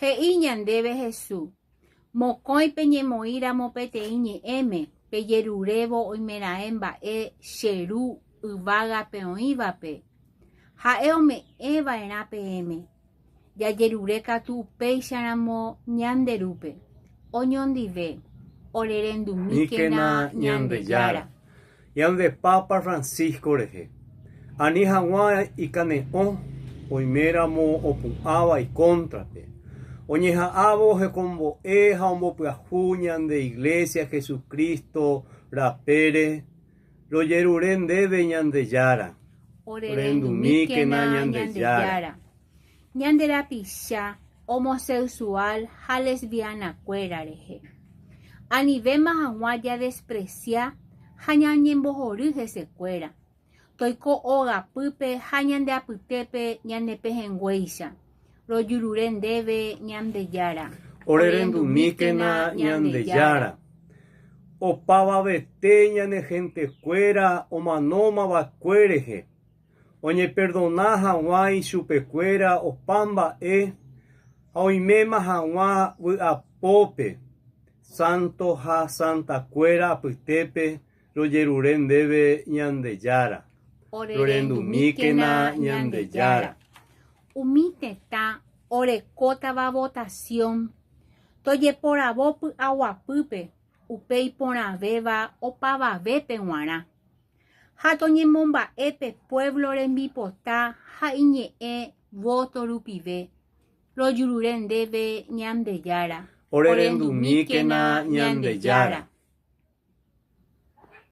He'i ñandéve Hesu, Mokõi peñemoĩ ramo peteĩ ñe'ẽme pejerurévo oimeraẽ mba'e che Ru yvágape oĩvape, ha'e ome'ẽ va'erã peẽme. Jajerure katu upéicharamo ñande Rúpe, oñondive, orerendumíkena Ñandejára. Ñande Pápa Francisco rehe, ani hag̃ua ikane'õ oiméramo opu'ãva ikóntrape, oñeha'ãvo hekombo'e ha ombopyahu ñande Iglesia Jesucristo rapére, rojerure ndéve Ñandejára, Orerendumíkena Ñandejára. Ñande rapicha homosexual ha lesbiana-kuéra rehe. Anivéma hag̃ua jadespresia ha ñañembohory hesekuéra, toiko ógapýpe ha ñande apytépe ñane pehẽnguéicha. Rojurure ndéve Ñandejára. Orerendumíkena Ñandejára. Opavavete ñane hentekuéra omanóma va'ekue rehe. Oñeperdona hag̃ua ichupekuéra opa mba'e ha oiméma hag̃ua vy'apópe, sánto ha santakuéra apytépe rojerure ndéve Ñandejára. Rorendumíkena Ñandejára. Umi tetã orekótava votasión tojeporavo py'aguapýpe upe iporãvéva opavavépe g̃uarã. Ha toñemomba'e pe puévlo rembipota ha iñe'ẽ vóto rupive, rojurure ndéve Ñandejára. Orerendumíkena Ñandejára.